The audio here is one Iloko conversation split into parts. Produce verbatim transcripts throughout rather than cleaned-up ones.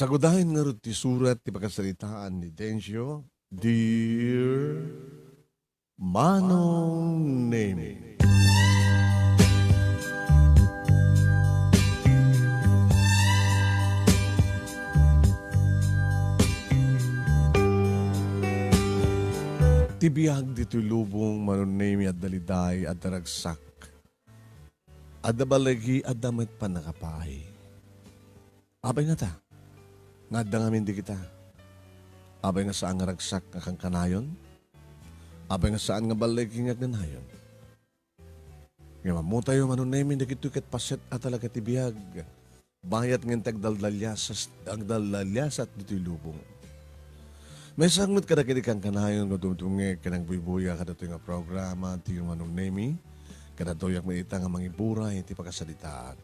Sagudayen ngarud ti surat ti pakasaritaan ni Dencio, Dear Manong Nemi. Ti biag ditoy lubong, Manong Nemi, adda liday, adda ragsak. Adda balligi, adda met pannakapaay. Apay ngata, nga adda ngamin dagita? Apay nga saan nga ragsak nga kankanayon? Apay nga saan nga balligi nga agnanayon? Ngem ammotayo, Manong Nemi, dagitoy ket paset a talaga ti biag. Bayat nga agdaldaliasas-, agdaldaliasat ditoy lubong. Maysa met kadagiti kankanayon nga dumdumngeg ken agbuybuya kadatoy nga programa, ti Manong Nemi, kadatoyak met ita nga mangiburay iti pakasaritaak.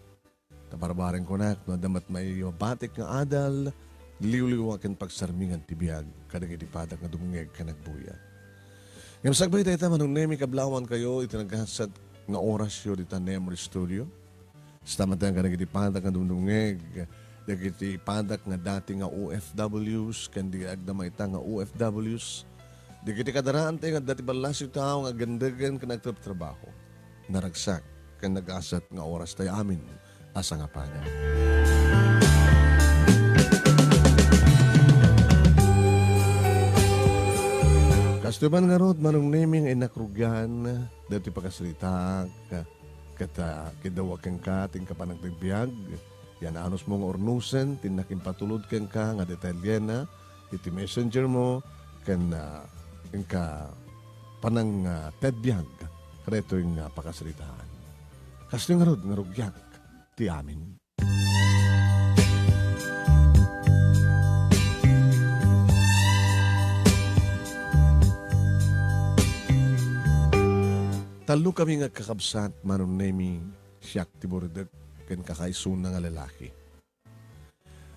Ta barbareng kunak, no adda met maibatik nga adal, liwliwa ken pagsarmingan ti biag kadagiti padak nga dumngeg ken agbuya. Ngem sakbay dayta, Manong Nemi, kablawankayo iti nagasat nga orasyo dita Nemer Studio. Kasta met kadagiti padak nga dumdumngeg, dagiti padak nga dati nga O F Ws, ken di agdama ita nga O F Ws, dagiti kadaraan tayo nga dati ballasiw tao nga agdengdeng ken agtrabtrabaho. Naragsak ken nagasat nga oras tayo amin a sangapanan. Kastoy man ngarud, Manong Nemi, nga innak rugian dati pakasaritaak, ket, ah, kidawak kenka ti inka panagbibiag. Yan anusmo nga urnosen ti innak impatulod kenka nga detalyena iti messenger mo, ken, ah, inka panang, ah, tedbiag kadaytoy nga pakasaritaan. Kastoy ngarud nga rugiak ti amin. Tallo kami nga agkakabsat, Manong Nemi, siak ti buridek ken kakaisuna nga lalaki.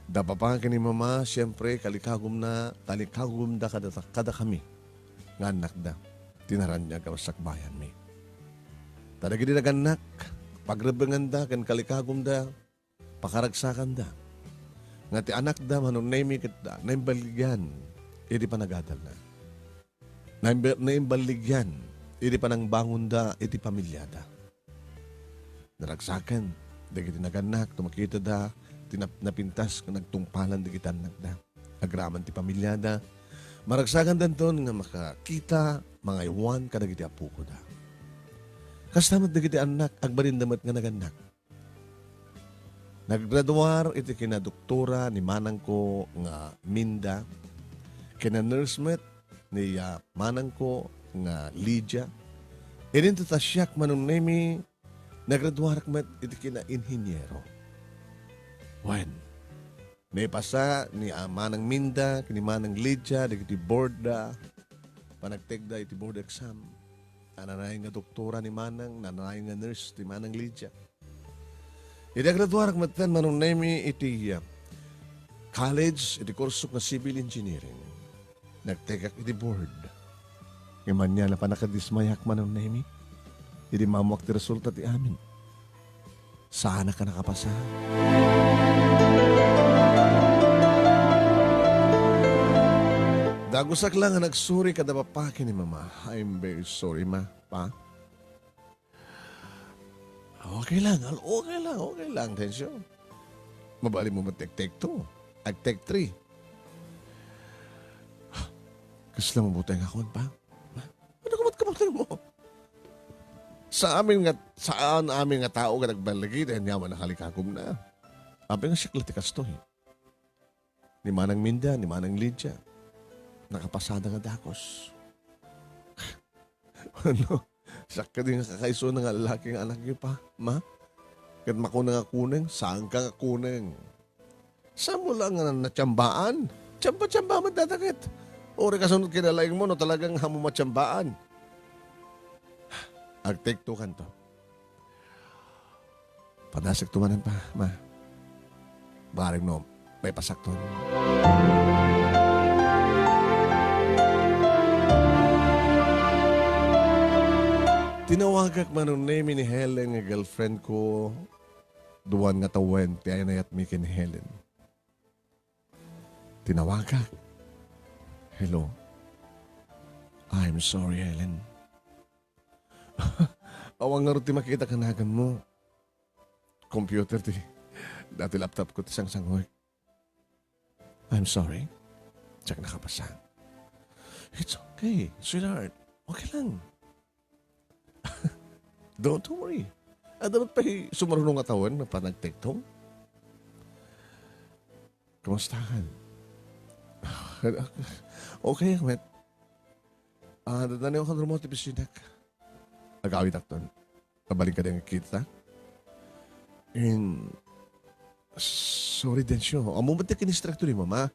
Da papa ken ni mama, siempre, kalikagumna, kalikagumda kada, kadakami nga annakda ti naraniag a sakbayanmi. Ta dagiti nagannak, pagrebbenganda ken kalikagumda, pakaragsakanda. Nga ti anakda, Manong Nemi, ket naimballigian iti panagadalna. Naimbe-, naimballigian iti panangbangonda iti pamiliada. Naragsakan dagiti nagannak, ta makitada ti nap-, napintas nga nagtungpalan dagiti annakda. Agraman ti pamiliada, maragsakandanton nga makakita, mangaywan kadagiti apokoda. Kasta met dagiti annak, agbalinda met nga nagannak. Naggraduar iti kinadoktora ni manangko nga Minda, kinanurse met ni, ah, manangko nga Lydia. Idinto ta siak, Manong Nemi, naggraduarak met iti kinainhiniero. Wen, naipasa ni, ah, Manang Minda ken ni Manang Lydia dagiti board da, panagtedda iti board exam. Nananayon nga doktora ni Manang, nananayon nga nurse ni Manang Lydia. Idi agraduarak metten, Manong Nemi, iti, ah, college, iti kursok nga civil engineering, nagtekak iti board. Ngem ania a pannakadismayak, Manong Nemi, idi mammuak ti resulta ti amin. Saanak a nakapasa. Dagusak la nga nagsuri kada papa ken ni mama. I'm very sorry, ma, pa. Okay lang, al-, okay lang, okay lang, Tensyo. Mabalin mo met ag-take two, ag-take three. Kasla mabuti nga kuan, pa. Ha? Ania ka met kabuteng mo? Sa amin nga, saan amin nga tao nga nagballigi, dahil niya man nakalikagumna. Apay nga siak la ti kastoy. Ni Manang Minda, ni Manang Lydia, nakapasada nga dakes. Ano? Siak kadi nga kakaisuna nga lalaki nga anakyo, pa, ma? Ket makuna nga kuneng, saanka nga kuneng. Saan mo lang nga natiambaan? Tiamba-tiamba met dataket. Uray kasunod kinalaing mo no talagang amo matiambaan. Ag-take two kanto. Padasek to manen, pa, ma. Bareng no, may pasakton. Tinawagak, Manong Nemi, ni Helen nga girlfriend ko. Duan nga tawen ti inayatmi ken ni Helen. Tinawagak. Hello. I'm sorry, Helen. Awan ngarud ti makitak a naganmo. Computer ti, dati laptop ko ti sangsangoy. I'm sorry. Diak nakapasa. It's okay, sweetheart. Okay lang. Don't worry. Adda met pay sumaruno nga tawen nga panagtekto. Kumusta ka? Okay, met. Ah, dadaniw kan rumot ti pisinak. Agawid akton. Mabalin ka din kita? In, sorry, Dencio. Amo met ti kinistrakto ni Mama.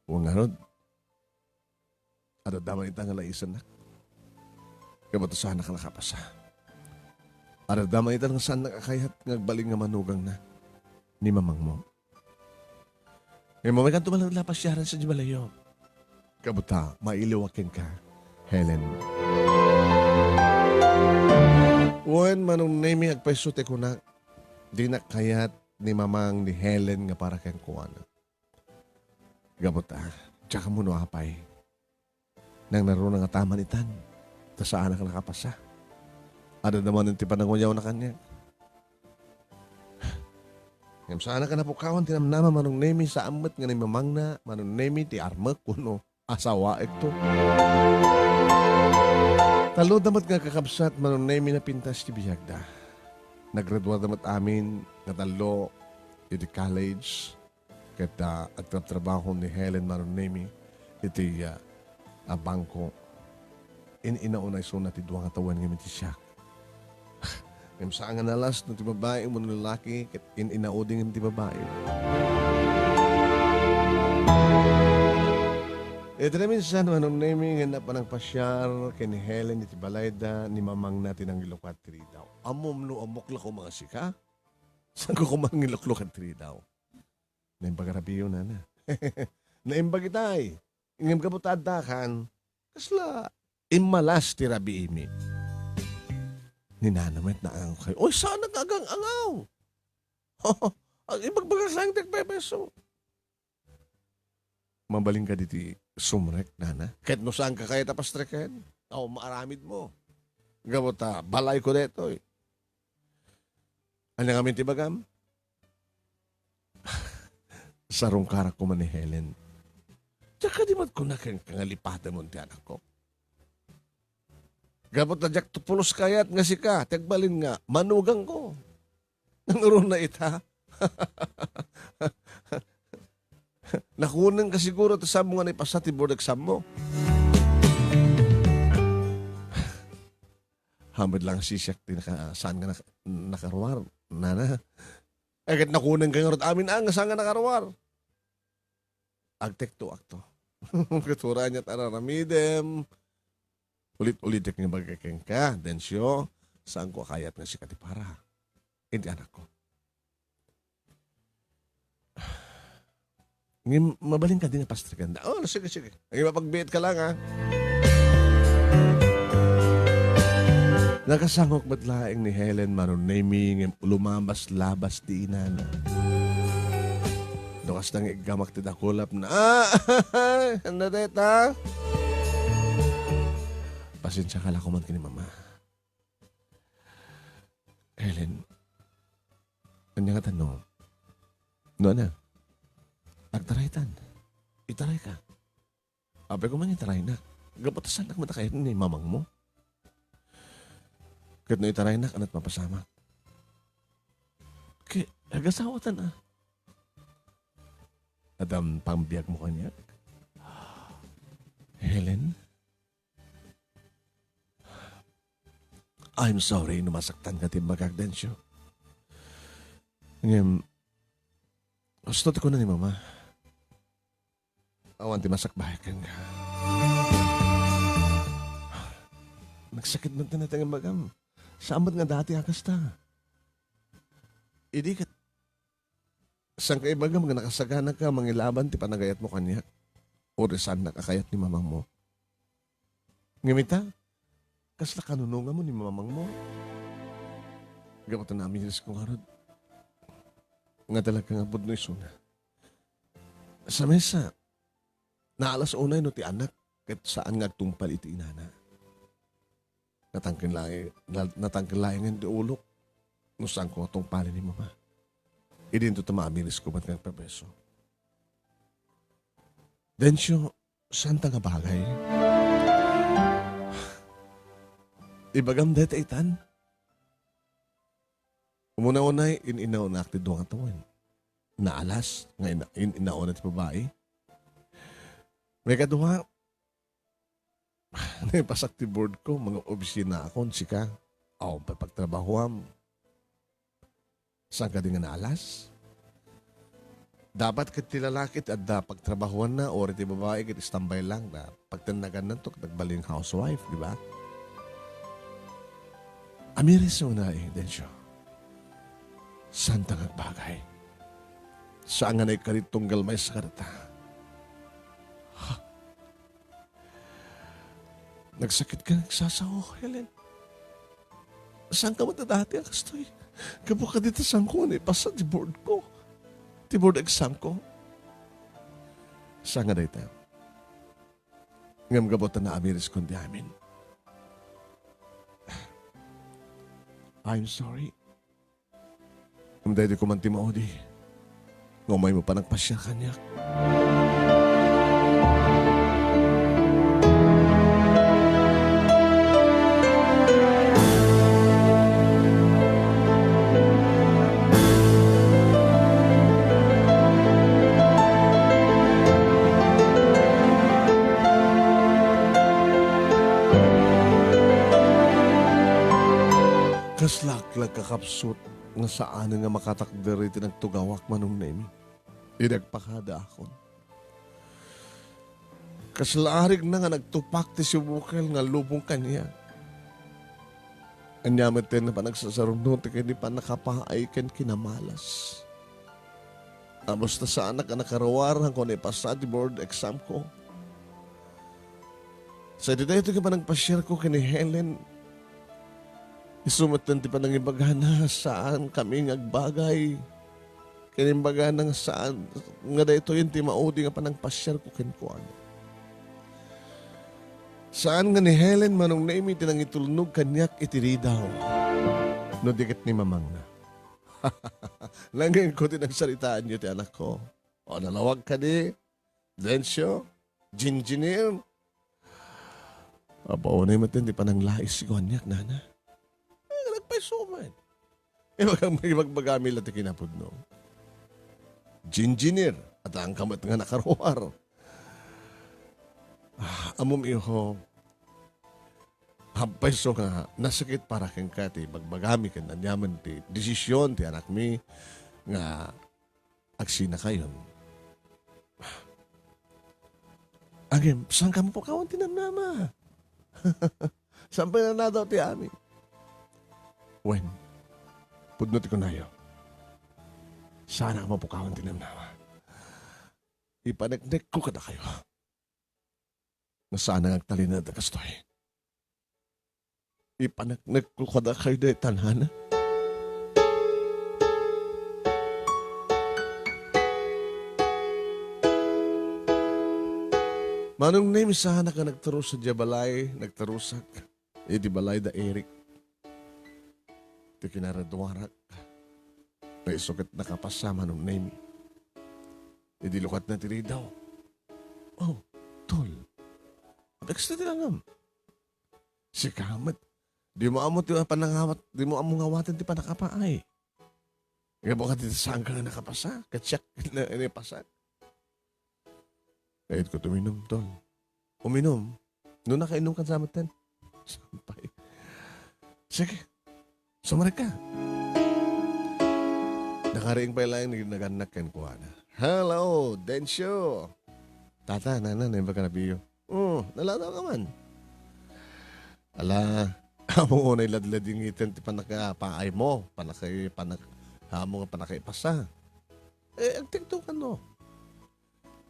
Wen ngarud, adda man ita nga laisennak. Gapu ta saanak a nakapasa. Adda man ita nga saannak a kayat nga agbalin nga manugangna ni mamangmo. Ngem umaykanto man la pasiaren sadiay balayo. Gapu ta, mailiwak kenka, Helen. Wen, Manong Nemi, agpayso ti kunak, dinak kayat ni mamang ni Helen nga para kenkuana. Gapu ta, diak ammo no apay. Nangngaruna nga taman itan, ta saanak a nakapasa. Adda manen ti pananguyawna kaniak. Ngem saanak a napukawan ti namnama, Manong Nemi, saan met nga ni mamangna, Manong Nemi, ti armek wenno asawaekto. Tallo da met nga kakabsat, Manong Nemi, napintas ti biagda. Naggraduar da met amin nga tallo iti college. Ket, ah, agtrabtrabaho ni Helen Manong Nemi iti, ah, a bangko. In-inauna isuna ti dua nga tawen ngem iti siak. Ngem saan nga nalas no ti babai wenno lalaki ket in-inaudi ngem ti babai. Iti naminsan, Manong Nemi, nga napan nagpasiar ken ni Helen iti balayda ni mamangna ti nangilukat ti ridaw. Ammom no ammok la koma nga sika? Saanko koma nga nangiluklukat ti ridaw? Naimbag a rabiiyo, nana. Naimbag itay. Ngem gapu ta addakan, kasla immalas ti rabiimi. Ni nana met naangaw kay, "Oy, saanak nga agang-angaw? Ag-, ibagbagak laeng ti agpaypayso." Mabalin ka diti sumrek, nana? Ket no saanka kayat a pastreken, aw, maaramidmo. Gapu ta balayko daytoy. Ania ngamin ti ibagam? Sarungkarak koma ni Helen. Diak kadi met kuna kenka nga lipatemon ti anakko? Gapu ta diak to pulos kayat nga sika ti agbalin nga manugangko. Nangruna ita. Nakunenka siguro ti sammo nga naipasa ti board exam mo. Hamed lang sisiak ti naka-, saan nga nak-, nakaruar, nana. Ay, ket nakunenka ngarud amin, ah, nga saan nga nakaruar. Agtektoakto. Ket uray aniat a aramidem. Ulit-ulitek nga ibaga kenka, Dencio, saanko a kayat nga sika ti para iti anakko. Ngem mabalin kadi nga pastreken da. Oh, sige, sige. Ay, mapagbiit ka lang, ha? Nakasangok met laeng ni Helen Manong Nemi ngem lumabas-labas ti inana. No kasta nga iggamak ti dakulapna. Ah, ania dayta? Pasensiaka la koma ken ni Mama. Helen, ania ngata no, no ania? Agtaraytan. Itarayka. Apay koma nga itaraynak. Gapu ta saannak met a kayat ni mamangmo. Ket no itaraynak, aniat mapasamak? Ket agasawatan, ah. Adda pangbiagmo kaniak? Helen? I'm sorry no masaktanka ti imbagak, Dencio. Ngem, husto ti kuna ni Mama. Awan ti masakbayak kenka. Nagsakit met ti nateng imbagam. Saan met nga dati a kasta. Idi ket, saan ka ibagam nga nakasaganaka mangilaban ti panagayatmo kaniak? Uray saannak a kayat ni mamangmo. Ngem ita, kasla kanunonganmo ni mamangmo. Gapu ta namirisko ngarud nga talaga nga pudno isuna. Sa mesa, naalas unay no ti anak ket saan nga agtungpal iti inana. Natangken laeng, na-, natangken laengen ti ulok no saanko a tungpalen ni Mama. Idinto ta maamirisko met nga agpapreso. Dencio, santa nga bagay. Ibagam dayta itan. Umuna unay, in-inaonak ti dua nga tawen. Naalas nga ina-, in-inaona ti babai. Maikadua, naipasak ti board ko, mga opisina akon, sika. Awan pay pagtrabahoam. Saan kadi nga naalas? Dapat ket ti lalaki ti adda pagtrabahoanna, uray ti babai ket istambay lang, na pagtennaganna to ket agbalin housewife, di ba? Amiris unay, Dencio. Santa nga agbagay. Saan nga naikari tunggal maysa kadata. Ha? Nagsakit ka, nagsasao, Helen. Saan ka met dati a kastoy? Gapu kadita, saanko nga naipasa ti board ko. Ti board exam ko. Saan nga dayta? Ngem gapu ta naamiriskon ti amin. I'm sorry. Ngem daydi koma ti maudi nga umaymo panagpasiar kaniak. Kasla ak la kakapsut nga saanen nga makatakder iti nagtugawak, Manong Nemi. Idi agpakadaakon. Kasla arigna nga nagtupak ti sibukel nga lubong kaniak. Ania met ti panagsasaruno ti ken ni pannakapaay ken kinamalas. A, basta saanak a nakaruar, saanko naipasa ti board exam ko. Sa iti daytoy nga panagpasiar ko ken ni Helen, isu met ti panangibagana, saan kami nga agbagay. Ken imbagana nga saan nga daytoy ti maudi nga panangpasiar ko kenkuana. Saan nga ni Helen, Manong Nemi, ti nangitulnog kaniak iti ridaw. No di ket ni mamangna. Nangngegko ti nagsaritaanyo ti anakko. O, nalawag kadi, Dencio, Jinjinir. Apo, unay met ti pananglais ti kuaniak, nana. Ay, nagpaiso man. Ibagam-, ibagbagami la ti kinapudno. Jinjinir, adda ka met nga nakaruar. Ah, ammom, iho, happay so nga nasakit para kenka ti bagbagami ken aniaman ti desisyon ti anakmi nga agsinakayon. Agim, saan ka mapukawan ti namnama? Saan pay nanadaw ti amin? Wen, pudno ti kunayo. Saan a mapukawan ti namnama? Ipaneknekko kadakayo. Nga saan nga agtalinaed a kastoy. Ipaneknekko kadakayo dayta, nana. Manong Nemi, saanak a nagtarusa diay balay, nagtarusak iti balay da Eric. Ti kinaraduarak, nga isu ket nakapasa, Manong Nemi. Idi lukatna ti ridaw. Oh, tol. Dagsta ti langam. Sika met, dimo ammo ti panangawat, dimo ammo ngawaten ti pannakapaay. Nga baka ti saan ka nga nakapasa, ket siak na, naipasa. Kayatko ti uminum, tol. Uminum? No nakainum ka sa metten. Sampay. Sige. Sumrek ka. Nakariing pay laeng ni nagannak kenkuana. "Hello, Dencio." "Tata, nana, naimbag ka na biyo?" "Oh, naladaw ka man." "Ala, amo unay ladladingiten ti pannakapaay mo, pannaka-, pannak-, amo nga pannakaipasa." "Eh, agtiktukan no."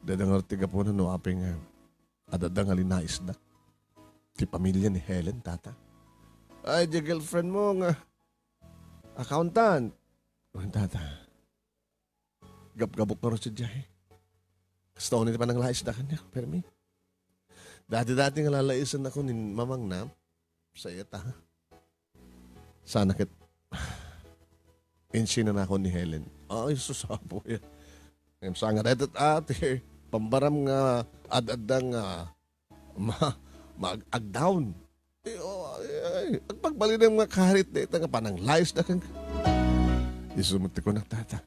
"Dada ngarud ti gapuna no apay nga adda nga linaisdak ti pamilia ni Helen, tata." "Ay, di girlfriend mo nga accountant." "Wen, tata. Gapgapok ngarud sadiay. Kasta unay ti pananglaisda kaniak, permi. Dati-dati nga lalaisennako ni mamangna, sa iyata. Sana ket insinanakon ni Helen. Ay, sus, apo yan. Ngem saan nga dayta, ate, pambaram nga ad-adda nga ma-, maag-agdaon. Eh, oh, ay, ay, agpagbalinem nga karit dayta nga pananglaisda ken. Isu met ti kunak, tata.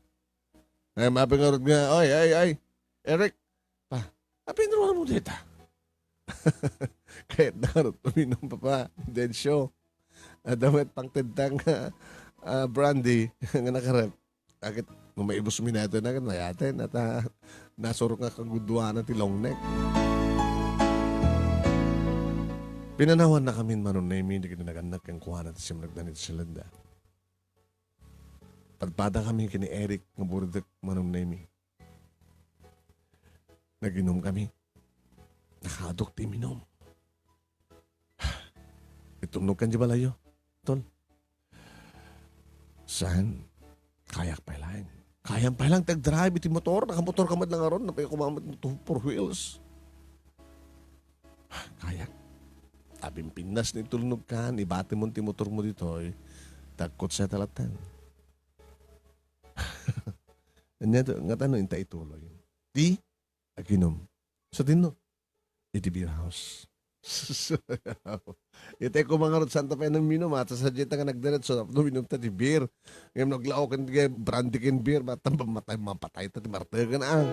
Ay, mapi ngarud nga, oy, ay, ay, Eric, pa, apin ruar mo dita? Kayatna ngarud uminum, papa, Dencio. Adda met pangted nga, ah, brandy nga nakarep. Agit, no maibus mi na ito, agit mayaten, at, ah, nasurok nga kaguduanan ti long neck. Pinanawanna kamin, Manong Nemi, dagiti nagannak kenkuana ti simrekda iti silenda. Padpadakami ken ni Eric nga burutek, Manong Nemi. Nag-inumkami. Nakaaduk ti iminum. Itulnogkan di balayyo, tol. Saan? Kayak pay laeng. Kayam pay laeng ti agdrive iti motor. Nakamotorka met la ngarud. Napay kumamat iti four wheels. Kayak. Tabimpinnas ni tulnogkan, ibatimon ti motormo ditoy. Tagkot sa talatan. Anya to, nga tano inta ituloy. Di? Aginum. Sa tinno? Iti beer house. Itay ko mangarot santa pa nang minum, ata sa dita nga nagdiretso, no, minum ta ti beer. Ngayon, naglaokan ti brandy ken beer, matay, mapatay ta ti martegan, ah.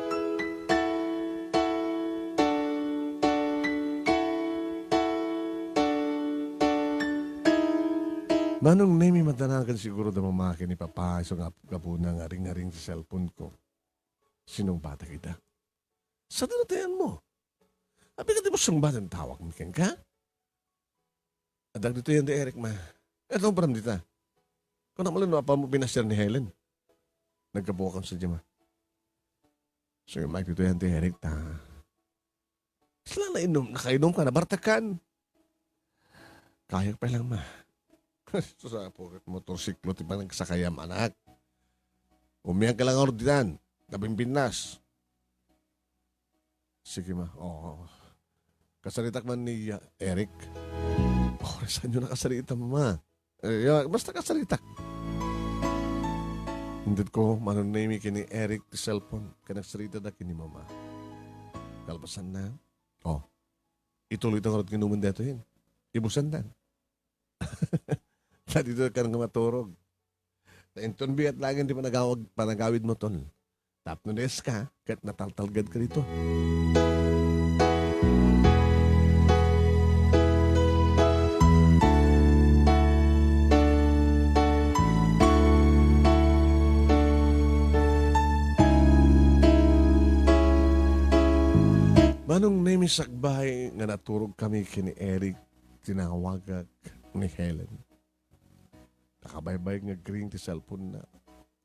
Manong Nemi, madanagan siguro da mamaki ni Papa, isu nga gapuna nga ring-aring ti cellphone ko. Sinungbatak ida. Sa dinatayan mo? Abi ka di mo sungbadan tawag mi kenka? Adag dito yan di Eric, ma. Eto, pram dita. Kung naman no, apa mo pinasir ni Helen? Nagkabukakan sa dima. So, yung mic dito yan di Eric, ta. Sila na inom, nakainom ka, nabartakan. Kayag pa lang, ma. Sus, apo, motorsiklo ti panagsakayam, anak. Umiyak ka lang ordinan. Tabing binas. Sige, ma. Oo. Kasaritak man ni, ah, Eric. Oh, saan nyo nakasarita, ma? Eh, ya, basta kasaritak. Inted ko, Manong Nemi ken ni Eric ti cellphone. Kanagsarita da ken ni mama. Kalpasan na. Oh. Ituloy ta ngarud nga inuman detoy. Ibusan dan. Ta dito ka nga maturog. Ta inton bigat laeng ti panagawag, panagawid mo, tol. Tapno nes ka, ket nataltalgad ka dito. Manong Nemi, sakbay nga naturog kami ken ni Eric, tinawagak ni Helen. Nakabaybay nga agring ti cellphone na.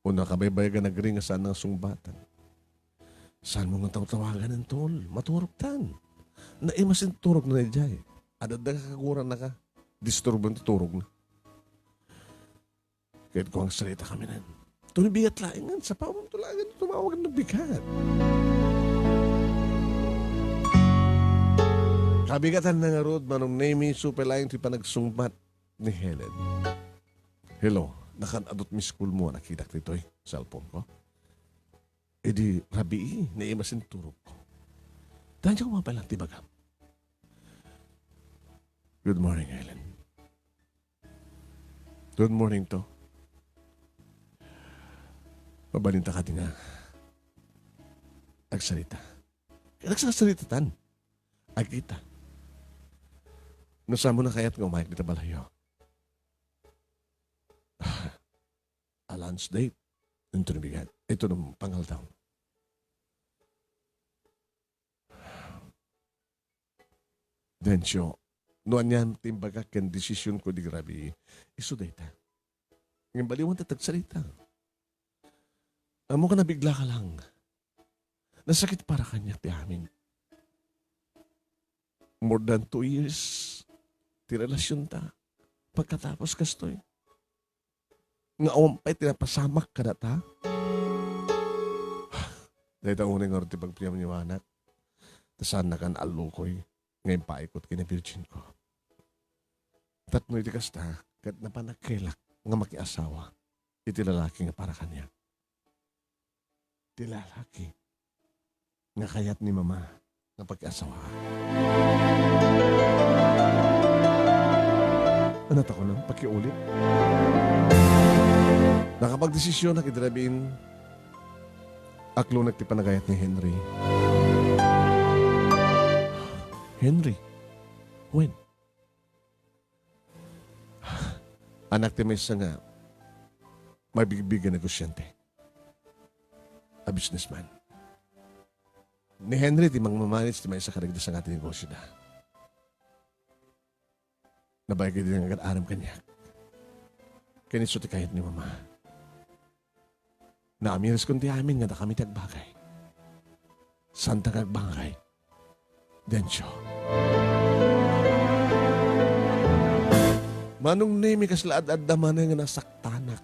O nakabaybay nga nagring nga saan nga sungbatan. Saan mo nga tawtawagan, tol? Maturog tan. Naimas in turog na ni Jay. Adda nga kaguran na ka. Disturbo ti turog na. Kahit kung salita kami nan. Tunibigat laingan, sa pamam to laingan, tumawag ng bigat. Kabigatan na nga rod, Manong Nemi, supay laing ti panagsungbat ni Helen. Hello, nakan-adot mi school mo, nakitak ditoy, cellphone ko. Idi rabii, naimas in turog ko. Danyo nga pala ti bagam. Good morning, Helen. Good morning to. Mabalinta ka di nga agsarita. Nagsasarita tan. Agita. No saan mo nakayat nga umayag dita balayo? A lunch date. Ito na bigat. Ito na pangaldaw. Dencio, no anian ti imbagak ken desisyon ko di rabii, isu dayta. Ngem baliwan ta tagsarita. Ammo ka nabigla ka lang. Nasakit para kaniak ti amin. More than two years ti relasyon ta. Pagkatapos kastoy, nga awan pay ti napasamak kadata. Dayta unay ngarud ti pagpayamyawanak, ta saannakan a lukoy nga impaikot ken ni Virgin ko. Tapno iti kasta, ket napan a kelak nga makiasawa iti lalaki nga para kaniak. Ti lalaki nga kayat ni Mama nga pakiasawaan. Ania ti kunam, pakiulit? Nakapagdesisionak idi rabiin, aklonek ti panagayat ni Henry. Henry? Wen? Anak ti maysa nga mabigbig a negosyante. A businessman. Ni Henry ti mangmamanage ti maysa kadagiti sanga ti negosioda. Nabayagen ti nangagad-arem kaniak. Ken isu ti kayat ni Mama. Naamiriskon ti amin nga dakami ti agbagay. Saanta nga agbagay, Dencio. Manong Nemi, kasla ad-adda manen nga nasaktanak.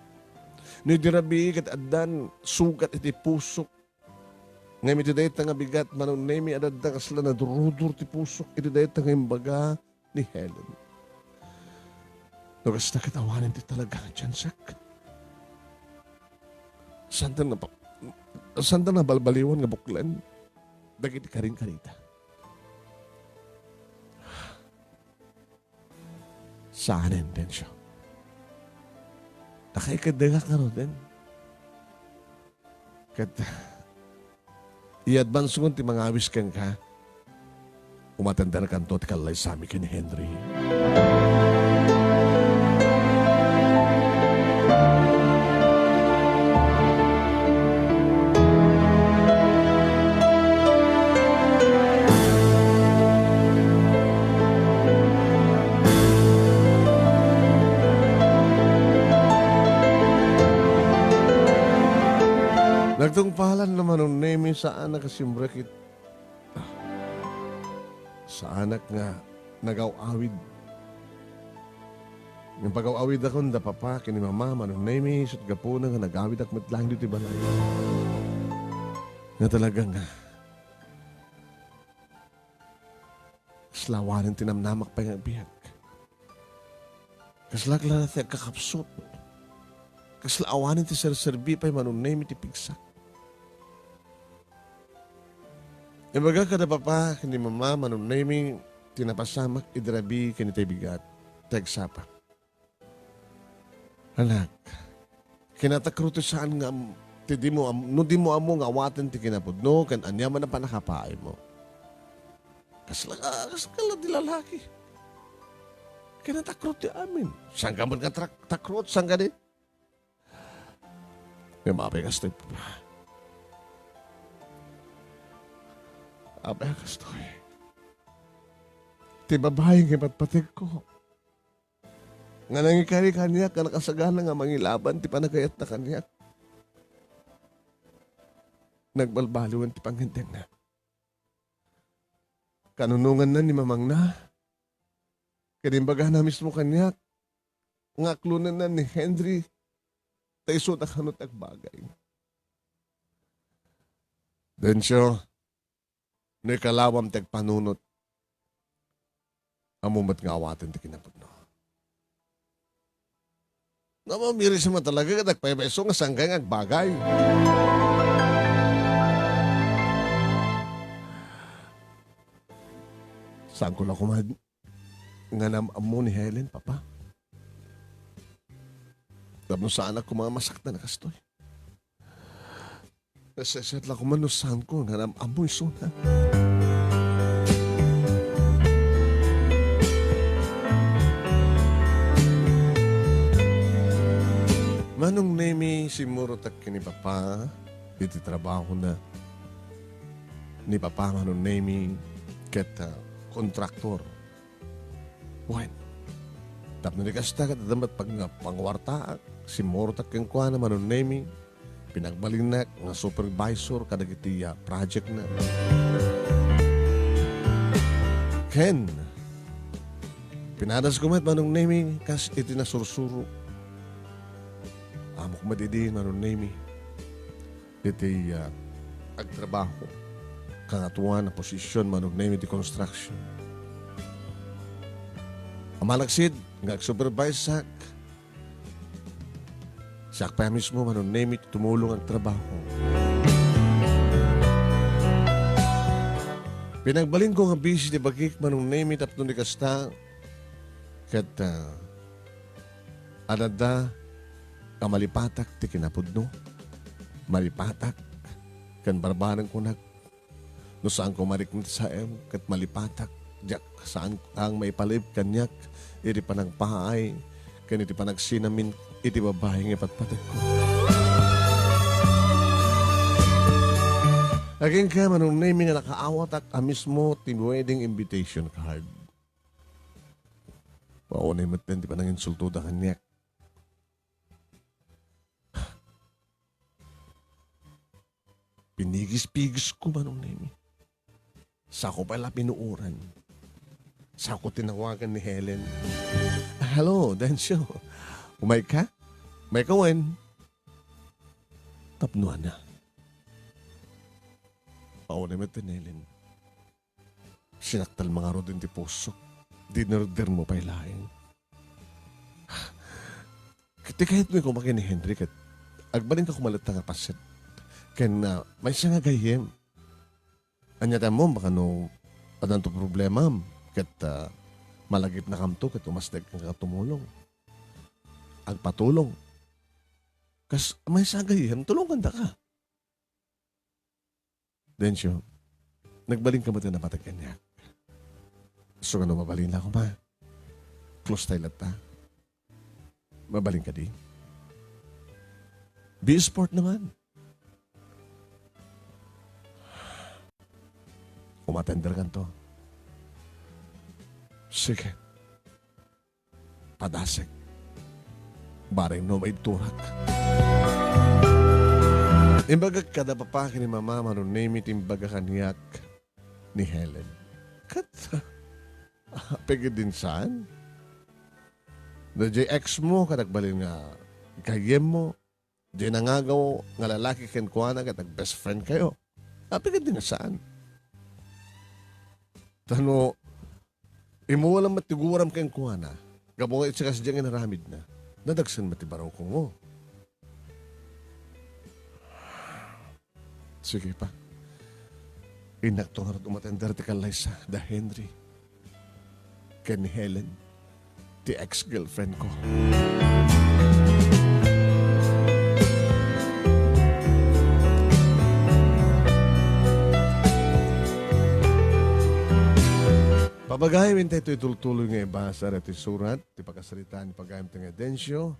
No idi rabii ket addan sugat iti pusok. Ngem iti dayta nga bigat, Manong Nemi, ad-adda kasla nadurudur ti pusok iti dayta nga imbaga ni Helen. No kasta ket awanen ti talaga nga tiansak. Saantan nga pa-, saantan nga balbaliwan nga buklen dagiti karinkarita. Saanen, Dencio. Nakaikeddengak ngaruden. Ket i-advance-kon ti mangawis kenka. Umatenderkanto ti kallaysami ken ni Henry. Nagtungpalan naman ni Nemi, saan a kasimrek it-, ah, saanak nga nagaw-awid. Ngem pagaw-awidakon da Papa ken ni Mama, Manong Nemi, isut' gapuna nga nagawidak met laeng ditoy balay. Nga talaga nga, kasla awanen ti namnamak pay nga agbiag. Kasla ak la ti agkakapsut. Kasla awanen ti serserbi pay, Manong Nemi, ti pigsak. Imbagak kada Papa ken ni Mama, Manong Nemi, ti napasamak idi rabii ken itay bigat, ti agsapak. Anak, kinatakro ti saan nga am-, ti dimo am-, no dimo ammo nga awaten ti kinapudno ken ania man a pannakapaaymo. Kasla, kasla la ti lalaki. Kinatakro ti amin. Sangka met nga trak-, takrot, sangka di. Ngem apay kastoy, Papa. Apay kastoy. Ti babai nga ipatpategko. Nga nangikari kaniak nga nakasagana nga mangilaban ti panagayatna kaniak. Nagbalbaliwen ti pangendengna. Kanunonganna ni mamangna, ket imbagana mismo kaniak nga aklonenna ni Henry ta isu ta kano ti agbagay. Dencio, no ikalawam ti agpanunot, ammo met nga awaten ti kinapudno. Namamiris man talaga ket agpaypayso nga sangkay nga agbagay. Saanko la koma nga nam-ammo ni Helen, Papa. Tapno saanak koma nga masaktan a kastoy. Naseset la koma no saanko nga nam-ammo isuna. Manong Nemi, simmurotak ken ni Papa iti trabahona. Ni Papa, Manong Nemi, ket, ah, kontraktor. Wen, tapno di kasta, ket adda met pag-, panguartaak, simmurotak kenkuana, Manong Nemi, pinagbalinnak nga supervisor kadagiti, ah, project-na. Ken, pinadasko met, Manong Nemi, kas iti nasursuro. Ammok met idi, Manong Nemi, iti, ah, agtrabaho. Kangatoan a posision, Manong Nemi, ti construction. Amalaksid nga agsuperviseak, siak pay a mismo, Manong Nemi, ti tumulong agtrabaho. Pinagbalinko nga busy ti bagik, Manong Nemi, tapno di kasta, ket, ah, adda a malipatak ti kinapudno. Malipatak ken barbareng kunak, no saanko marikna ti saem ket malipatak, diak saan ang maipalib kaniak iti panagpaay ken iti panagsinamin iti babai nga ipatpategko. Agingga, Manong Nemi, nga nakaawatak a mismo ti wedding invitation card. Maunay met ti pananginsultoda kaniak. Pinigis-pigisko, Manong Nemi. Saanko pay la pinuoran. Saanko tinawagan ni Helen. "Hello, Dencio. Umayka? Umayka wen?" Tapno ania? Maunay met ni Helen. Sinaktal man ngarud ti pusok. Dinerdermo pay laeng. Ket ti kayatmi koma ken ni Henry ket agbalinka koma latta nga paset. Ken, ah, maysa nga gayyem. Ania ti ammom, baka no addanto problemam ket, ah, malagipnakamto ket umasdek nga tumulong. Agpatulong. Kas, maysa nga gayyem, tulongandaka. Dencio, nagbalinka met a napateg kaniak. Isu nga no mabalin la koma. Close tayo latta. Mabalin kadi? Be a sport naman. Umatenderkanto. Sige. Padasek. Bareng no maibturak. Imbagak kada papa ken ni mama, Manong Nemi, ti imbaga kaniak ni Helen. Ket, apay ketdin saan? No diay ex mo, ket agbalin nga gayyemmo, diay nangagaw nga lalaki kenkuana ket ag-best friend kayo. Apay ketdin nga saan? Ta no, immuna met ti guram kenkuana, gapu nga iti kasdiay nga inaramidna, nadagsen met ti barukongmo. Sige pa. Innakto ngarud umatender ti kallaysa da Henry ken ni Helen, ti ex-girlfriend ko. Papagayam, intay toy tultuloy nga ibasa daytoy surat, ti pakasaritaan ni pagayam ti nga Dencio.